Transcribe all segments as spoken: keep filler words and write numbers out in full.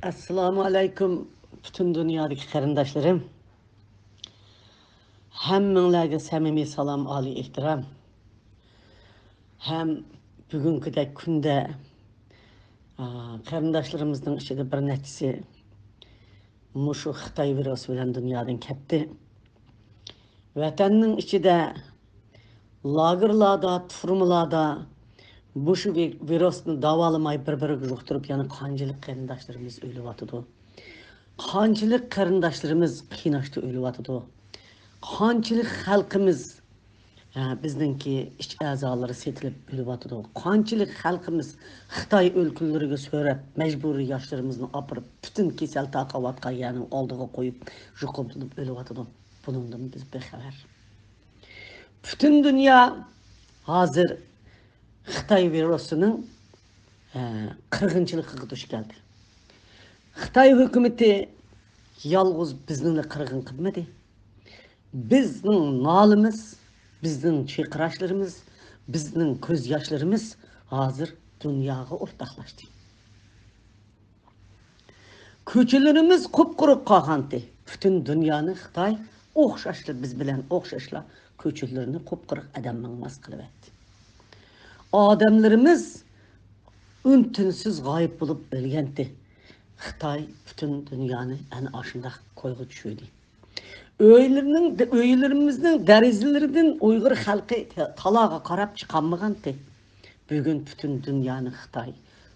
ئەسسالامۇ ئەلەيكۇم، پۈتۈن دۇنيادىكى قېرىنداشلىرىم. ھەممىڭلارغا سەمىمىي سالام، ئالىي ئېھتىرام. ھەم بۈگۈنكىدەك كۈندە، ئا، قېرىنداشلىرىمىزنىڭ ئىچىدە بىر نەچچىسى مۇشۇ خىتاي ۋىرۇسى بىلەن دۇنيادىن كەتتى. ۋەتەننىڭ ئىچىدە، لاگېرلاردا، تۈرمىلاردا مۇشۇ ۋىرۇسنى داۋالىماي بىر-بىرىگە يۇقتۇرۇپ، يەنە قانچىلىك قېرىنداشلىرىمىز ئۆلۈۋاتىدۇ. قانچىلىك قېرىنداشلىرىمىز قىيناشتا ئۆلۈۋاتىدۇ. قانچىلىك خەلقىمىز، ھە، بىزنىڭكى ئىچ ئەزالىرى سېتىلىپ ئۆلۈۋاتىدۇ. قانچىلىك خەلقىمىز خىتاي ئۆلكىلىرىگە سۆرەپ، مەجبۇرىي ياشلىرىمىزنى ئاپىرىپ، پۈتۈن كېسەل تارقاۋاتقان يەرنىڭ ئالدىغا قويۇپ، يۇقۇملىنىپ ئۆلۈۋاتىدۇ. بۇنىڭدىن بىز بىخەۋەر. پۈتۈن دۇنيا ھازىر خىتاي ۋىرۇسىنىڭ، ئە، قىرغىنچىلىقىغا دۇچ كەلدى. خىتاي ھۆكۈمىتى يالغۇز بىزنىلا قىرغىن قىلمىدى. بىزنىڭ نالىمىز، بىزنىڭ چىرقىراشلىرىمىز، بىزنىڭ كۆز ياشلىرىمىز ھازىر دۇنياغا ئورتاقلاشتى. كوچىلىرىمىز قۇپقۇرۇق قالغانتى. پۈتۈن دۇنيانى خىتاي ئوخشاشلا، بىز بىلەن ئوخشاشلا كوچىلىرىنى قۇپقۇرۇق ئادەم ماڭماس قىلىۋەتتى. ئادەملىرىمىز ئۈن-تىنسىز غايىب بولۇپ ئۆلگەنتى. خىتاي پۈتۈن دۇنيانى ئەنە ئاشۇنداق كويغا چۈشۈردى. ئۆيلىرىنىڭ، ئۆيلىرىمىزنىڭ دېرىزىلىرىدىن ئۇيغۇر خەلقى تالاغا قاراپ چىقالمىغانتى. بۈگۈن پۈتۈن دۇنيانى خىتاي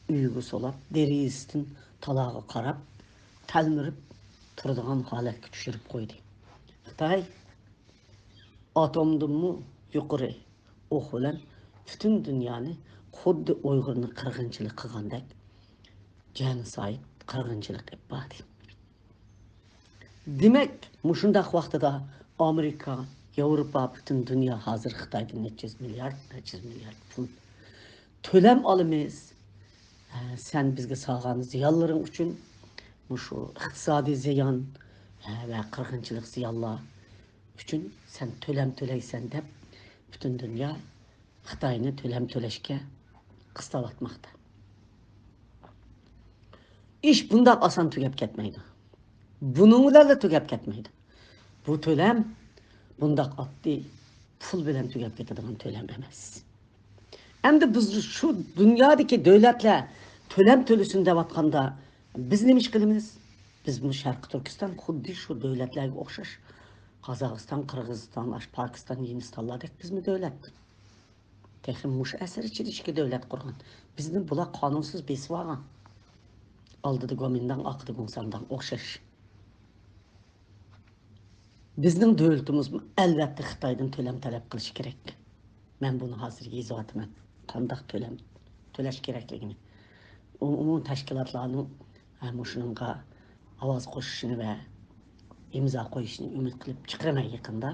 ئۆيىگە سولاپ، دېرىزىسىدىن تالاغا قاراپ، تەلمۈرۈپ تۇرىدىغان ھالەتكە چۈشۈرۈپ قويدى. خىتاي ئاتومدىنمۇ يۇقىرى ئوق بىلەن پۈتۈن دۇنيانى خۇددى ئۇيغۇرنى قىرغىنچىلىق قىلغاندەك جېنوسايد، قىرغىنچىلىق ئېلىپ باردى. دېمەك، مۇشۇنداق ۋاقتىدا ئامېرىكا، ياۋروپا، پۈتۈن دۇنيا ھازىر خىتايدىن نەچچە يۈز مىليارد، نەچچە يۈز مىليارد پۇل تۆلەم ئالىمىز. ھە، سەن بىزگە سالغان زىيانلىرىڭ ئۈچۈن، مۇشۇ ئىقتىسادىي زىيان، ھە، ۋە قىرغىنچىلىق زىيانلار ئۈچۈن سەن تۆلەم تۆلەيسەن دەپ، پۈتۈن دۇنيا خىتاينى تۆلەم تۆلەشكە قىستاۋاتماقتا. ئىش بۇنداق ئاسان تۈگەپ كەتمەيدۇ. بۇنىڭ بىلەنلا تۈگەپ كەتمەيدۇ. بۇ تۆلەم بۇنداق ئاددىي پۇل بىلەن تۈگەپ كېتىدىغان تۆلەم ئەمەس. ئەمدى بىز شۇ دۇنيادىكى دۆلەتلەر تۆلەم تۆلىسۇن دەۋاتقاندا، بىز نېمە ئىش قىلىمىز؟ بىزمۇ شەرقىي تۈركىستان خۇددى شۇ دۆلەتلەرگە ئوخشاش، قازاقىستان، قىرغىزىستان، ئاشۇ پاكىستان، ھىندىستانلاردەك بىزمۇ دۆلەت. تېخى مۇشۇ ئەسىر ئىچىدە ئىككى دۆلەت قۇرغان. بىزنى بۇلار قانۇنسىز بېسىۋالغان. ئالدىدا گومىنداڭ، ئارقىدا گۇڭسانداڭ ئوخشاش. بىزنىڭ دۆلىتىمىزمۇ ئەلۋەتتە خىتايدىن تۆلەم تەلەپ قىلىشى كېرەك. مەن بۇنى ھازىر يېزىۋاتىمەن. قانداق تۆلەم تۆلەش كېرەكلىكىنى. ئۇ-، ئۇمۇمىي تەشكىلاتلارنىڭ، ھە، مۇشۇنىڭغا ئاۋاز قوشۇشىنى ۋە ئىمزا قويۇشىنى ئۈمىد قىلىپ چىقىرىمەن يېقىندا.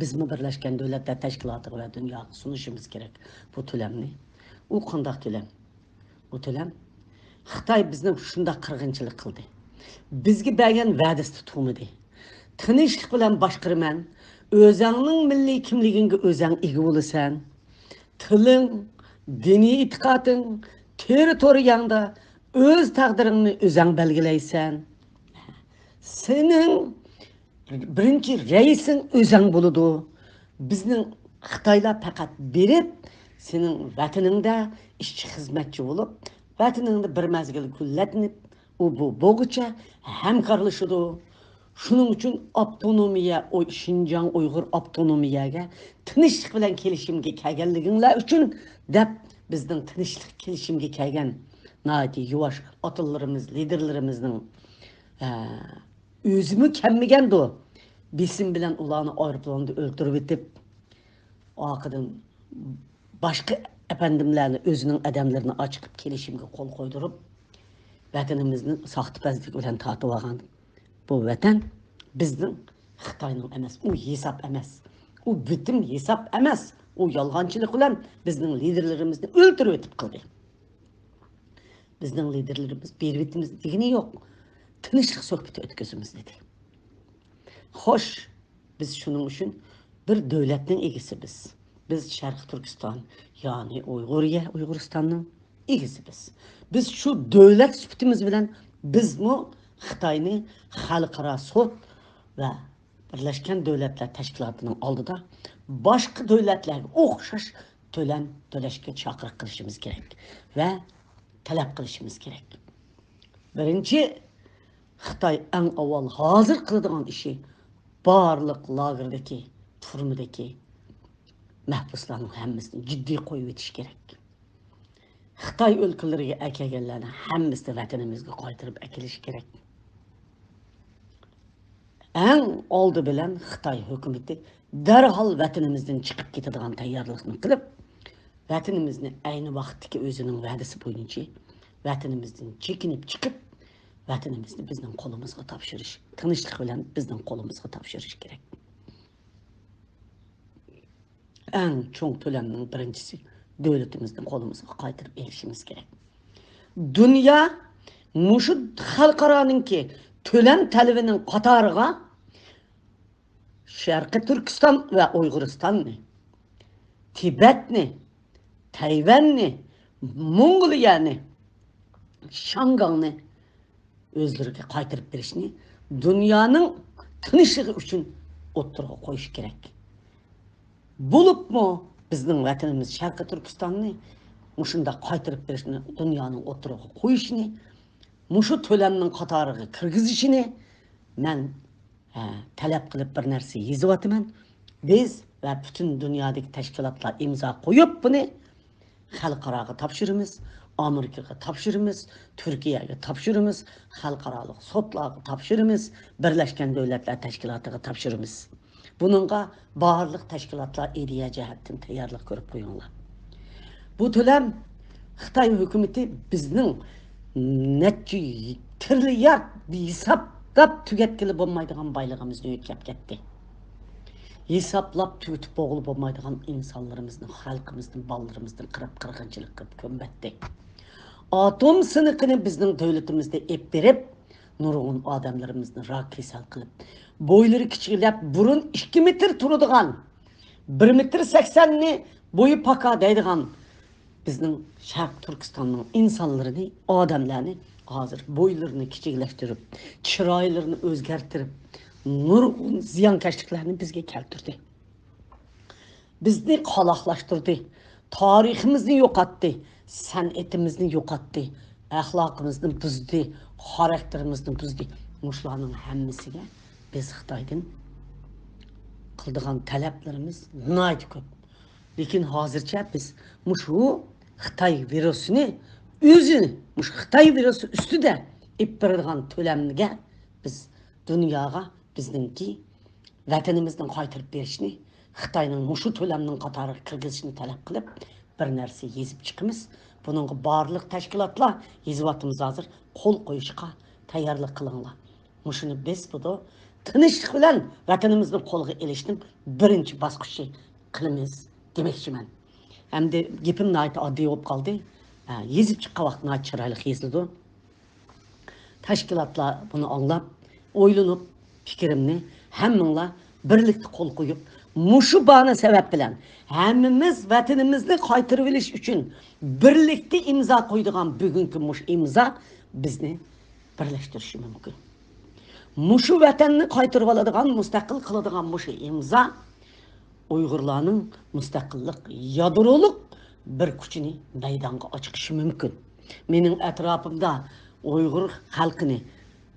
بىزمۇ بىرلەشكەن دۆلەتلەر تەشكىلاتىغا ۋە دۇنياغا سۇنۇشىمىز كېرەك بۇ تۆلەمنى. ئۇ قانداق تۆلەم؟ بۇ تۆلەم خىتاي بىزنى شۇنداق قىرغىنچىلىق قىلدى. بىزگە بەرگەن ۋەدىسىدە تۇرمىدى. تىنچلىق بىلەن باشقۇرىمەن. ئۆزەڭنىڭ مىللىي كىملىكىڭگە ئۆزەڭ ئىگە بولىسەن. تىلىڭ، دىنىي ئېتىقادىڭ، تېررىتورىيەڭدە ئۆز تەقدىرىڭنى ئۆزەڭ بەلگىلەيسەن. سېنىڭ بىرىنچى رەئىسىڭ ئۆزەڭ بولىدۇ. بىزنىڭ خىتايلار پەقەت بېرىپ، سېنىڭ ۋەتىنىڭدە ئىشچى خىزمەتچى بولۇپ، ۋەتىنىڭدە بىر مەزگىل گۈللەنىپ، ئۇ بۇ بولغۇچە ھەمكارلىشىدۇ. شۇنىڭ ئۈچۈن ئاپتونومىيە، ئۇ شىنجاڭ ئۇيغۇر ئاپتونومىيەگە تىنچلىق بىلەن كېلىشىمگە كەلگەنلىكىڭلار ئۈچۈن دەپ، بىزنىڭ تىنچلىق كېلىشىمگە كەلگەن ناھايىتى يۇۋاش ئاتىلىرىمىز، لىدېرلىرىمىزنىڭ، ئە، ئۆزىمۇ كەلمىگەندۇ. بېسىم بىلەن ئۇلارنى ئايروپىلاندا ئۆلتۈرۈۋېتىپ، ئارقىدىن باشقا ئەپەندىملەرنى، ئۆزىنىڭ ئادەملىرىنى ئاچىقىپ كېلىشىمگە قول قويدۇرۇپ، ۋەتىنىمىزنى ساختىپەزلىك بىلەن تارتىۋالغان بۇ ۋەتەن بىزنىڭ، خىتاينىڭ ئەمەس، ئۇ ھېساب ئەمەس. ئۇ بىتىم ھېساب ئەمەس. ئۇ يالغانچىلىق بىلەن بىزنىڭ لىدېرلىرىمىزنى ئۆلتۈرۈۋېتىپ قىلدى. بىزنىڭ لىدېرلىرىمىز بېرىۋېتىمىز دېگىنى يوق. تىنچلىق سۆھبىتى ئۆتكۈزىمىز دېدى. خوش، بىز شۇنىڭ ئۈچۈن بىر دۆلەتنىڭ ئىگىسى بىز. بىز شەرقىي تۈركىستان، يەنى ئۇيغۇرىيە، ئۇيغۇرىستاننىڭ ئىگىسى بىز. بىز شۇ دۆلەت سۈپىتىمىز بىلەن بىزمۇ خىتاينى خەلقئارا سوت ۋە بىرلەشكەن دۆلەتلەر تەشكىلاتىنىڭ ئالدىدا باشقا دۆلەتلەرگە ئوخشاش تۆلەم تۆلەشكە چاقىرىق قىلىشىمىز كېرەك ۋە تەلەپ قىلىشىمىز كېرەك. بىرىنچى، خىتاي ئەڭ ئاۋۋال ھازىر قىلىدىغان ئىشى بارلىق لاگېردىكى، تۈرمىدىكى مەھبۇسلارنىڭ ھەممىسىنى جىددىي قويۇۋېتىش كېرەك. خىتاي ئۆلكىلىرىگە ئەكەلگەنلەرنىڭ ھەممىسىنى ۋەتىنىمىزگە قايتۇرۇپ ئەكېلىش كېرەك. ئەڭ ئالدى بىلەن خىتاي ھۆكۈمىتى دەرھال ۋەتىنىمىزدىن چىقىپ كېتىدىغان تەييارلىقنى قىلىپ، ۋەتىنىمىزنى ئەينى ۋاقىتتىكى ئۆزىنىڭ ۋەدىسى بويىچە ۋەتىنىمىزدىن چېكىنىپ چىقىپ، ۋەتىنىمىزنى بىزنىڭ قولىمىزغا تاپشۇرۇش، تىنچلىق بىلەن بىزنىڭ قولىمىزغا تاپشۇرۇش كېرەك. ئەڭ چوڭ تۆلەمنىڭ بىرىنچىسى دۆلىتىمىزنى قولىمىزغا قايتۇرۇپ ئېلىشىمىز كېرەك. دۇنيا مۇشۇ خەلقئارانىڭكى تۆلەم تەلىپىنىڭ قاتارىغا شەرقىي تۈركىستان ۋە ئۇيغۇرىستاننى، تىبەتنى، تەيۋەننى، موڭغۇلىيەنى، شاڭگاڭنى ئۆزلىرىگە قايتۇرۇپ بېرىشنى دۇنيانىڭ تىنچلىقى ئۈچۈن ئوتتۇرىغا قويۇش كېرەك. بولۇپمۇ بىزنىڭ ۋەتىنىمىز شەرقىي تۈركىستاننى مۇشۇنداق قايتۇرۇپ بېرىشنى دۇنيانىڭ ئوتتۇرىغا قويۇشىنى، مۇشۇ تۆلەمنىڭ قاتارىغا كىرگۈزۈشىنى مەن، ھە، تەلەپ قىلىپ بىر نەرسە يېزىۋاتىمەن. بىز ۋە پۈتۈن دۇنيادىكى تەشكىلاتلار ئىمزا قويۇپ بۇنى خەلقئاراغا تاپشۇرىمىز، ئامېرىكىغا تاپشۇرىمىز، تۈركىيەگە تاپشۇرىمىز، خەلقئارالىق سوتلارغا تاپشۇرىمىز، بىرلەشكەن دۆلەتلەر تەشكىلاتىغا تاپشۇرىمىز. بۇنىڭغا بارلىق تەشكىلاتلار ئىدىيە جەھەتتىن تەييارلىق كۆرۈپ قويۇڭلار. بۇ تۆلەم خىتاي ھۆكۈمىتى بىزنىڭ نەچچە تىرىليارد ھېسابلاپ تۈگەتكىلى بولمايدىغان بايلىقىمىزنى يۆتكەپ كەتتى. ھېسابلاپ تۈگىتىپ بولغىلى بولمايدىغان ئىنسانلىرىمىزنى، خەلقىمىزنى، بالىلىرىمىزنى قىرىپ قىرغىنچىلىق قىلىپ كۆمۈۋەتتى. ئاتوم سىنىقىنى بىزنىڭ دۆلىتىمىزدە ئېلىپ بېرىپ، نۇرغۇن ئادەملىرىمىزنى راك كېسەل قىلىپ، بويلىرى كىچىكلەپ، بۇرۇن ئىككى مېتىر تۇرىدىغان، بىر مېتىر سەكسەننى بويى پاكا دەيدىغان بىزنىڭ شەرقىي تۈركىستاننىڭ ئىنسانلىرىنى، ئادەملەرنى ھازىر بويلىرىنى كىچىكلەشتۈرۈپ، چىرايلىرىنى ئۆزگەرتىپ، نۇرغۇن زىيانكەشلىكلەرنى بىزگە كەلتۈردى. بىزنى قالاقلاشتۇردى، تارىخىمىزنى يوقاتتى، سەنئىتىمىزنى يوقاتتى، ئەخلاقىمىزنى بۇزدى، خاراكتېرىمىزنى بۇزدى. مۇشۇلارنىڭ ھەممىسىگە بىز خىتايدىن قىلىدىغان تەلەپلىرىمىز ناھايىتى كۆپ. لېكىن ھازىرچە بىز مۇشۇ خىتاي ۋىرۇسىنى ئۆزى، مۇشۇ خىتاي ۋىرۇسى ئۈستىدە ئېلىپ بېرىدىغان تۆلەمگە بىز دۇنياغا بىزنىڭكى ۋەتىنىمىزنى قايتۇرۇپ بېرىشنى، خىتاينىڭ مۇشۇ تۆلەمنىڭ قاتارىغا كىرگۈزۈشىنى تەلەپ قىلىپ، بىر نەرسە يېزىپ چىقىمىز. بۇنىڭغا بارلىق تەشكىلاتلار، يېزىۋاتىمىز ھازىر، قول قويۇشقا تەييارلىق قىلىڭلار. مۇشۇنى بىز بۇدا تىنچلىق بىلەن ۋەتىنىمىزنى قولغا ئېلىشنىڭ بىرىنچى باسقۇچى قىلىمىز دېمەكچىمەن. ئەمدى گېپىم ناھايىتى ئاددىي بولۇپ قالدى. ھە، يېزىپ چىققان ۋاقىت ناھايىتى چىرايلىق يېزىلىدۇ. تەشكىلاتلار بۇنى ئاڭلاپ، ئويلىنىپ، پىكرىمنى ھەممىڭلار بىرلىكتە قول قويۇپ، مۇشۇ بانا سەۋەب بىلەن ھەممىمىز ۋەتىنىمىزنى قايتۇرۇۋېلىش ئۈچۈن بىرلىكتە ئىمزا قويىدىغان بۈگۈنكى مۇشۇ ئىمزا بىزنى بىرلەشتۈرۈشى مۇمكىن. مۇشۇ ۋەتەننى قايتۇرۇۋالىدىغان، مۇستەقىل قىلىدىغان مۇشۇ ئىمزا ئۇيغۇرلارنىڭ مۇستەقىللىق يادرولۇق بىر كۈچىنى مەيدانغا ئاچىقىشى مۇمكىن. مېنىڭ ئەتراپىمدا ئۇيغۇر خەلقىنى،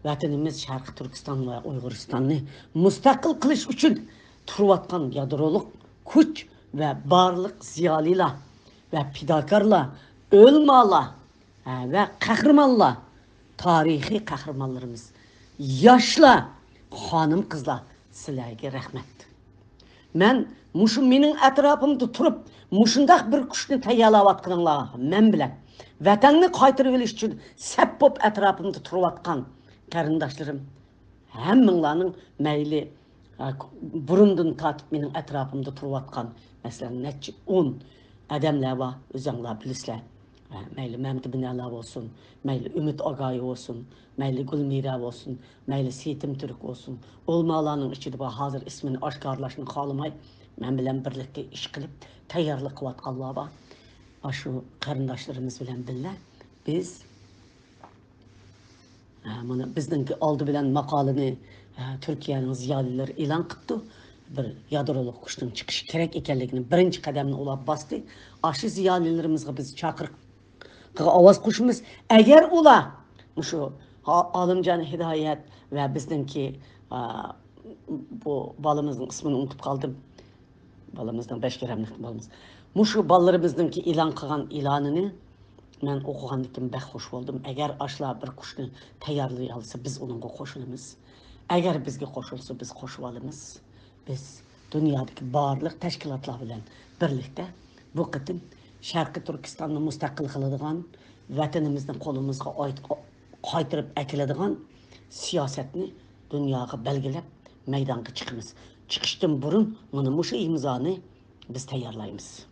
ۋەتىنىمىز شەرقىي تۈركىستان ۋە ئۇيغۇرىستاننى مۇستەقىل قىلىش ئۈچۈن تۇرۇۋاتقان يادرولۇق كۈچ ۋە بارلىق زىيالىيلار ۋە پىداكارلار، ئۆلىمالار، ھە، ۋە قەھرىمانلار، تارىخىي قەھرىمانلىرىمىز، ياشلار، خانىم-قىزلار، سىلەرگە رەھمەت. مەن مۇشۇ مېنىڭ ئەتراپىمدا تۇرۇپ، مۇشۇنداق بىر كۈچنى تەييارلاۋاتقىنىڭلارغا، مەن بىلەن ۋەتەننى قايتۇرۇۋېلىش ئۈچۈن سەپ بولۇپ ئەتراپىمدا تۇرۇۋاتقان قېرىنداشلىرىم، ھەممىڭلارنىڭ مەيلى، ھە، بۇرۇندىن تارتىپ مېنىڭ ئەتراپىمدا تۇرۇۋاتقان، مەسىلەن، نەچچە ئون ئادەملەر بار، ئۆزۈڭلار بىلىسىلەر. ھە، مەيلى مەمتىمىنەلەر بولسۇن، مەيلى ئۈمىد ئاگايى بولسۇن، مەيلى گۈلمىرە بولسۇن، مەيلى سېيىتىم تۈرك بولسۇن. ئۆلىمالارنىڭ ئىچىدە بار، ھازىر ئىسمىنى ئاشكارىلاشنى خالىماي، مەن بىلەن بىرلىكتە ئىش قىلىپ، تەييارلىق قىلىۋاتقانلار بار. ئاشۇ قېرىنداشلىرىمىز بىلەن بىللە بىز، ھە، مانا بىزنىڭكى ئالدى بىلەن ماقالىنى، ھە، تۈركىيەنىڭ زىيالىيلىرى ئېلان قىپتۇ. بىر يادرولۇق كۈچنىڭ چىقىشى كېرەك ئىكەنلىكىنى بىرىنچى قەدەمنى ئۇلار باستى. ئاشۇ زىيالىيلىرىمىزغا بىز چاقىرىققا ئاۋاز قوشىمىز. ئەگەر ئۇلار مۇشۇ ئا-، ئالىمجان ھىدايەت ۋە بىزنىڭكى، ئا، بۇ بالىمىزنىڭ ئىسمىنى ئۇنتۇپ قالدىم. بالىمىزنىڭ بەشكىرەملىك بالىمىز. مۇشۇ بالىلىرىمىزنىڭكى ئېلان قىلغان ئېلانىنى مەن ئوقۇغاندىكىن بەك خوش بولدۇم. ئەگەر ئاشۇلار بىر قۇشنى تەييارلىيالىسا، بىز ئۇنىڭغا قوشۇلىمىز. ئەگەر بىزگە قوشۇلسا، بىز قوشۇۋالىمىز. بىز دۇنيادىكى بارلىق تەشكىلاتلار بىلەن بىرلىكتە بۇ قېتىم شەرقىي تۈركىستاننى مۇستەقىل قىلىدىغان، ۋەتىنىمىزنى قولىمىزغا ئايت-، قايتۇرۇپ ئەكېلىدىغان سىياسەتنى دۇنياغا بەلگىلەپ مەيدانغا چىقىمىز. چىقىشتىن بۇرۇن مانا مۇشۇ ئىمزانى بىز تەييارلايمىز.